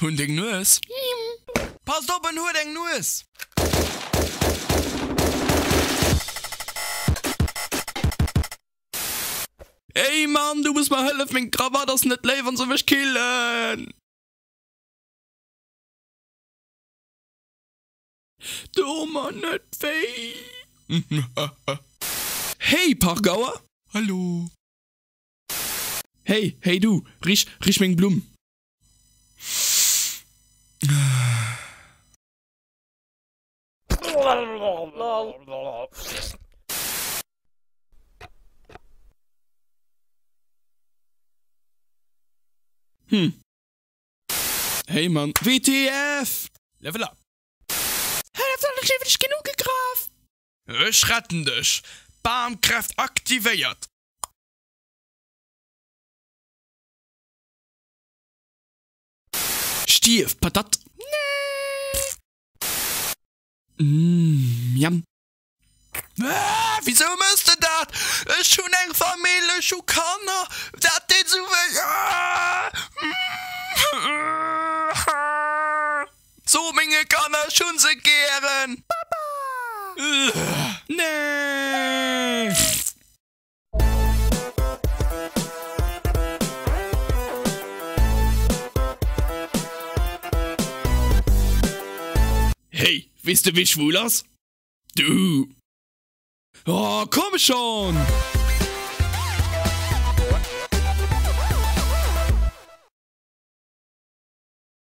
Hunn deng Nues. Passt op, en huet eng Nues! Ey Mann, du muss mer hëllef, meng Krawatt ass net léif an se mech killen! Do mer net wéi! Hey Pargauer! Hallo! Hey, hey du, rich, rich meng Blumm! Hm. Hey Mann. WTF! Level up! Ech ginn ugegraff! Ech retten dech! Bamkräft aktivéiert! Stierf, Patat! Nee! Mmh, miam! Ah, wisou mëss de dat? Ech hunn eng Famill, ech hu Kanner, dat deet esou wéi. Ah! So menge Kanner, ech hu se gären. Papa! Nee! Hey, weess de wee schwul ass? Du! Oh, komm schon!